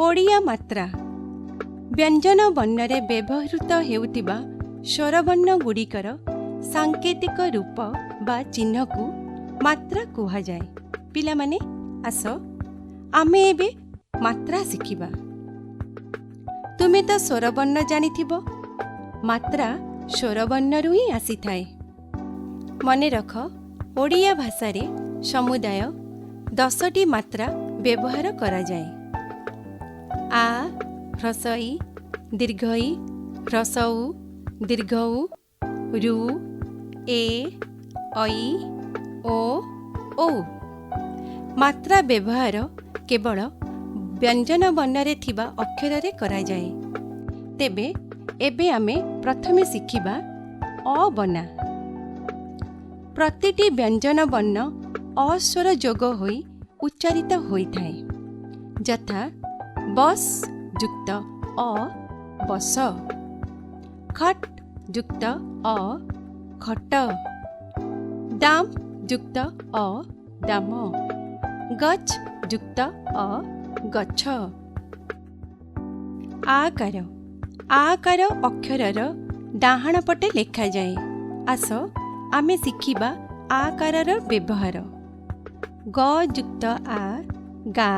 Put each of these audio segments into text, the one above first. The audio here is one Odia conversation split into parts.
ଓଡ଼ିଆ ମାତ୍ରା। ବ୍ୟଞ୍ଜନ ବର୍ଣ୍ଣରେ ବ୍ୟବହୃତ ହେଉଥିବା ସ୍ୱରବର୍ଣ୍ଣ ଗୁଡ଼ିକର ସାଙ୍କେତିକ ରୂପ ବା ଚିହ୍ନକୁ ମାତ୍ରା କୁହାଯାଏ। ପିଲାମାନେ, ଆସ ଆମେ ଏବେ ମାତ୍ରା ଶିଖିବା। ତୁମେ ତ ସ୍ୱରବର୍ଣ୍ଣ ଜାଣିଥିବ। ମାତ୍ରା ସ୍ୱରବର୍ଣ୍ଣରୁ ହିଁ ଆସିଥାଏ। ମନେ ରଖ, ଓଡ଼ିଆ ଭାଷାରେ ସମୁଦାୟ 10ଟି ମାତ୍ରା ବ୍ୟବହାର କରାଯାଏ। ଆ, ହ୍ରସ୍ୱ ଇ, ଦୀର୍ଘ ଇ, ହ୍ରସ୍ୱ ଉ, ଦୀର୍ଘ ଉ, ଋ, ଏ, ଐ, ଓ, ଔ। ମାତ୍ରା ବ୍ୟବହାର କେବଳ ବ୍ୟଞ୍ଜନ ବର୍ଣ୍ଣରେ ଥିବା ଅକ୍ଷରରେ କରାଯାଏ। ତେବେ ଏବେ ଆମେ ପ୍ରଥମେ ଶିଖିବା ଅ ବନା। ପ୍ରତିଟି ବ୍ୟଞ୍ଜନ ବର୍ଣ୍ଣ ଅ ସ୍ୱର ଯୋଗ ହୋଇ ଉଚ୍ଚାରିତ ହୋଇଥାଏ। ଯଥା, ବସ୍ ଯୁକ୍ତ ଅ ବସ, ଖଟ୍ ଯୁକ୍ତ ଅ ଖଟ, ଦାମ ଯୁକ୍ତ ଅ ଦାମ, ଗଛ୍ ଯୁକ୍ତ ଅ ଗଛ। ଆକାର। ଆକାର ଅକ୍ଷରର ଡାହାଣ ପଟେ ଲେଖାଯାଏ। ଆସ ଆମେ ଶିଖିବା ଆକାରର ବ୍ୟବହାର। ଗ ଯୁକ୍ତ ଆ ଗା,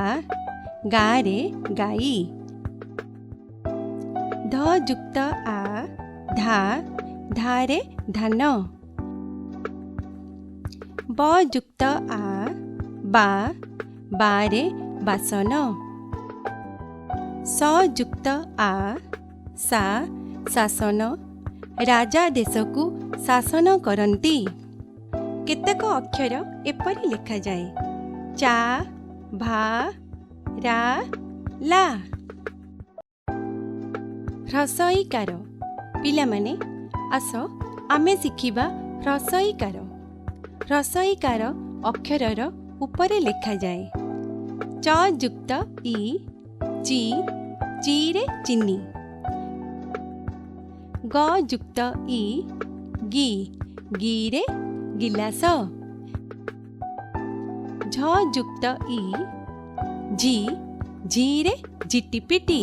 ଗାରେ ଗାଈ। ଧ ଯୁକ୍ତ ଆ ଧା, ଧାରେ ଧାନ। ବ ଯୁକ୍ତ ଆ ବା, ବାରେ ବାସନ। ସ ଯୁକ୍ତ ଆ ସା, ଶାସନ। ରାଜା ଦେଶକୁ ଶାସନ କରନ୍ତି। କେତେକ ଅକ୍ଷର ଏପରି ଲେଖାଯାଏ: ଚା, ଭା, ରା, ଲା। ହ୍ରସ୍ୱ ଇକାର। ପିଲାମାନେ, ଆସ ଆମେ ଶିଖିବା ହ୍ରସ୍ୱ ଇକାର। ହ୍ରସ୍ୱ ଇକାର ଅକ୍ଷରର ଉପରେ ଲେଖାଯାଏ। ଚ ଯୁକ୍ତ ଇ ଚି, ଚିରେ ଚିନି। ଗ ଯୁକ୍ତ ଇ ଗି, ଗିରେ ଗିଲାସ। ଝ ଯୁକ୍ତ ଇ ଝି, ଝିରେ ଝିଟିପିଟି।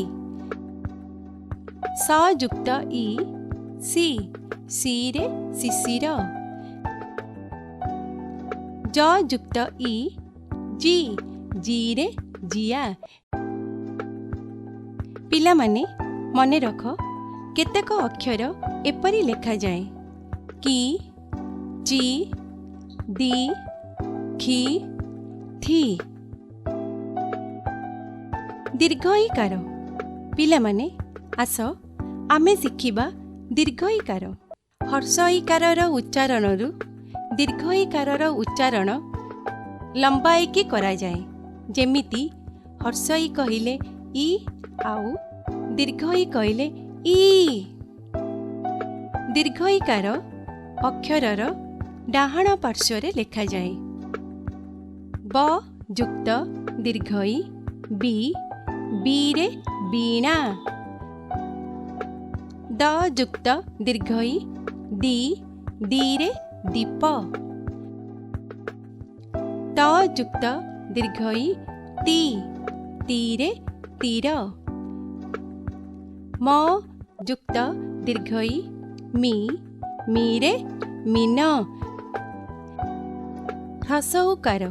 ସ ଯୁକ୍ତ ଇ ସି, ସିରେ ଶିଶିର। ଜ ଯୁକ୍ତ ଇ ଜି, ଜିରେ ଜିଆ। ପିଲାମାନେ, ମନେ ରଖ, କେତେକ ଅକ୍ଷର ଏପରି ଲେଖାଯାଏ: କି, ଚି, ଦି, ଖି, ଥି। ଦୀର୍ଘ ଇକାର। ପିଲାମାନେ, ଆସ ଆମେ ଶିଖିବା ଦୀର୍ଘ ଇକାର। ହ୍ରସ୍ୱ ଇକାରର ଉଚ୍ଚାରଣରୁ ଦୀର୍ଘ ଇକାରର ଉଚ୍ଚାରଣ ଲମ୍ବାଇକି କରାଯାଏ। ଯେମିତି ହ୍ରସ୍ୱ ଇ କହିଲେ ଇ ଆଉ ଦୀର୍ଘ ଇ କହିଲେ ଈ। ଦୀର୍ଘ ଇକାର ଅକ୍ଷରର ଡାହାଣ ପାର୍ଶ୍ୱରେ ଲେଖାଯାଏ। ବ ଯୁକ୍ତ ଦୀର୍ଘ ଇ ବି, ବିରେ ବୀଣା। ଦ ଯୁକ୍ତ ଦୀର୍ଘ ଇ ଦି, ଦିରେ ଦୀପ। ତ ଯୁକ୍ତ ଦୀର୍ଘ ଇ ତି, ତୀରେ ତୀର। ମ ଯୁକ୍ତ ଦୀର୍ଘ ଇ ମି, ମିରେ ମୀନ। ହ୍ରସ୍ୱ ଉକାର।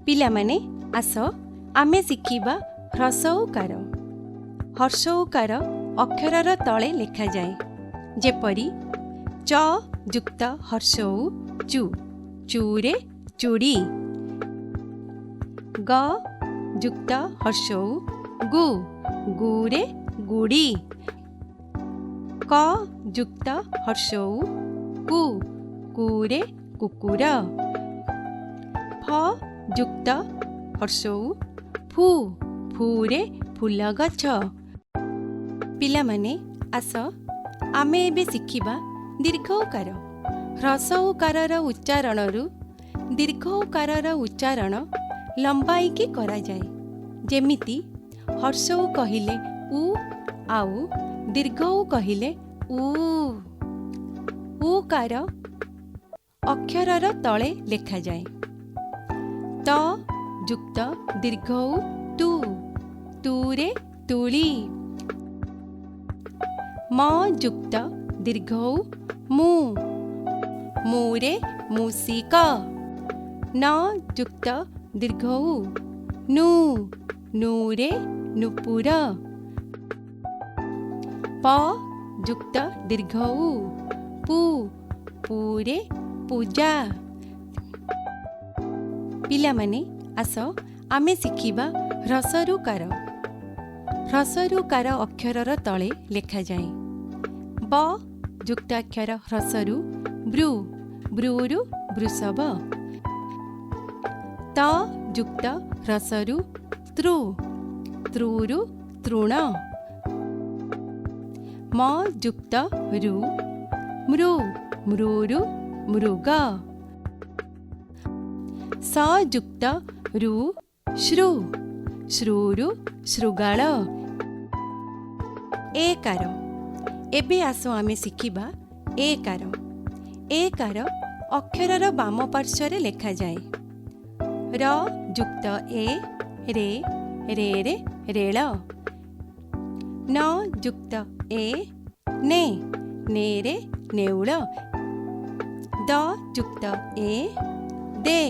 ପିଲାମାନେ, ଆସ ଆମେ ଶିଖିବା ହ୍ରସ୍ୱ ଉକାର। ହ୍ରସ୍ୱ ଉକାର ଅକ୍ଷରର ତଳେ ଲେଖାଯାଏ। ଯେପରି ଚ ଯୁକ୍ତ ହ୍ରସ୍ୱ ଉ ଚୁ, ଚୁରେ ଚୁଡ଼ି। ଗ ଯୁକ୍ତ ହ୍ରସ୍ୱ ଉ ଗୁ, ଗୁରେ ଗୁଡ଼ି। କ ଯୁକ୍ତ ହ୍ରସ୍ୱ ଉ କୁ, କୁରେ କୁକୁର। ଫ ଯୁକ୍ତ ହ୍ରସ୍ୱ ଉ ଫୁ, ଫୁରେ ଫୁଲ ଗଛ। ପିଲାମାନେ, ଆସ ଆମେ ଏବେ ଶିଖିବା ଦୀର୍ଘ ଉକାର। ହ୍ରସ୍ୱ ଉକାରର ଉଚ୍ଚାରଣରୁ ଦୀର୍ଘ ଉକାରର ଉଚ୍ଚାରଣ ଲମ୍ବାଇକି କରାଯାଏ। ଯେମିତି ହ୍ରସ୍ୱ ଉ କହିଲେ ଉ ଆଉ ଦୀର୍ଘ ଉ କହିଲେ ଉ। ଉକାର ଅକ୍ଷରର ତଳେ ଲେଖାଯାଏ। ତ ଯୁକ୍ତ ଦୀର୍ଘ ଉ ତୁ, ତୁରେ ତୁଳି। ମ ଯୁକ୍ତ ଦୀର୍ଘ ଉ ମୁ, ମୁରେ ମୂଷିକ। ନ ଯୁକ୍ତ ଦୀର୍ଘ ଉ ନୁ, ନୁରେ ନୂପୁର। ପ ଯୁକ୍ତ ଦୀର୍ଘ ଉ ପୁ, ପୁରେ ପୂଜା। ପିଲାମାନେ, ଆସ ଆମେ ଶିଖିବା ହ୍ରସ୍ୱ କାର। ହ୍ରସ୍ୱ କାର ଅକ୍ଷରର ତଳେ ଲେଖାଯାଏ। ବ ଯୁକ୍ତାକ୍ଷର ହ୍ରସ୍ୱ ବୃ, ବୃରୁ ବୃଷଭ। ତ ଯୁକ୍ତ ହ୍ରସ୍ୱ ତୃ, ତୃରୁ ତୃଣ। ମ ଯୁକ୍ତ ରୁ ମୃ, ମୃରୁ ମୃଗ। ସ ଯୁକ୍ତ ରୁ ଶ୍ରୁ, ଶ୍ରୁରୁ ଶୃଗାଳ। ଏକାର। ଏବେ ଆସ ଆମେ ଶିଖିବା ଏକାର। ଏକାର ଅକ୍ଷରର ବାମ ପାର୍ଶ୍ୱରେ ଲେଖାଯାଏ। ର ଯୁକ୍ତ ଏ ରେ, ରେରେ ରେଳ। ନ ଯୁକ୍ତ ଏ ନେ, ନେରେ ନେଉଳ। ଦ ଯୁକ୍ତ ଏ ଦେ,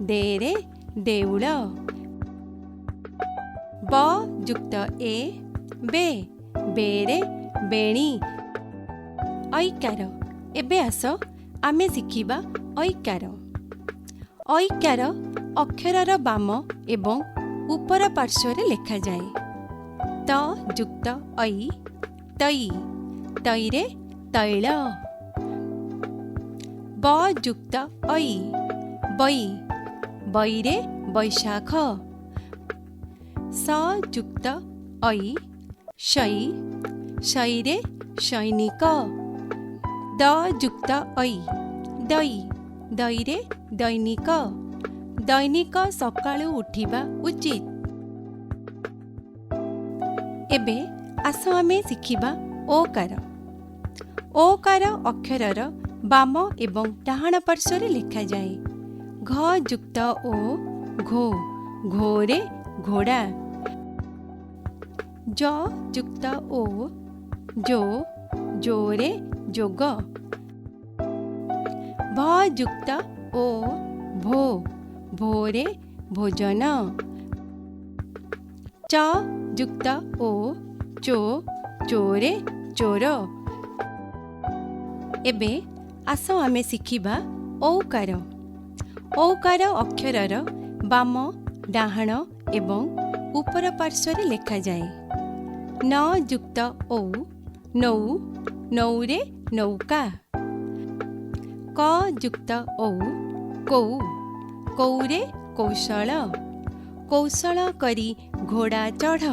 ଦେରେ ଦେଉଳ। ବ ଯୁକ୍ତ ଏ ବେ, ବେରେ ବେଣୀ। ଐକାର। ଏବେ ଆସ ଆମେ ଶିଖିବା ଐକାର। ଐକାର ଅକ୍ଷରର ବାମ ଏବଂ ଉପର ପାର୍ଶ୍ୱରେ ଲେଖାଯାଏ। ତ ଯୁକ୍ତ ଐ ତୈ, ତୈରେ ତୈଳ। ବ ଯୁକ୍ତ ଐ ବୈ, ବୈରେ ବୈଶାଖ। ସ ଯୁକ୍ତ ଐ ଶୈ, ଶୈରେ ସୈନିକ। ଦ ଯୁକ୍ତ ଐ ଦୈ, ଦୈରେ ଦୈନିକ। ଦୈନିକ ସକାଳୁ ଉଠିବା ଉଚିତ। ଏବେ ଆସ ଆମେ ଶିଖିବା ଓକାର। ଓକାର ଅକ୍ଷରର ବାମ ଏବଂ ଡାହାଣ ପାର୍ଶ୍ୱରେ ଲେଖାଯାଏ। ଘ ଯୁକ୍ତ ଓ ଘୋ, ଘୋରେ ଘୋଡ଼ା। ଜ ଯୁକ୍ତ ଓ ଜୋ, ଜୋରେ ଯୋଗ। ଭ ଯୁକ୍ତ ଓ ଭୋ, ଭୋରେ ଭୋଜନ। ଚ ଯୁକ୍ତ ଓ ଚୋ, ଚୋରେ ଚୋର। ଏବେ ଆସ ଆମେ ଶିଖିବା ଔକାର। ଔକାର ଅକ୍ଷରର ବାମ, ଡାହାଣ ଏବଂ ଉପର ପାର୍ଶ୍ୱରେ ଲେଖାଯାଏ। ନ ଯୁକ୍ତ ଔ ନୌ, ନୌରେ ନୌକା। କ ଯୁକ୍ତ ଔ କୌ, କୌରେ କୌଶଳ। କୌଶଳ କରି ଘୋଡ଼ା ଚଢ଼।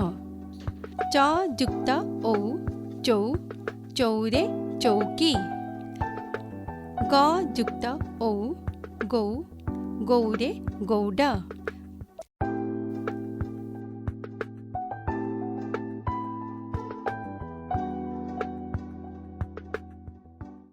ଚ ଯୁକ୍ତ ଔ ଚୌ, ଚୌରେ ଚୌକି। ଗ ଯୁକ୍ତ ଔ ଗୌ, ଗୌରେ ଗୌଡ଼।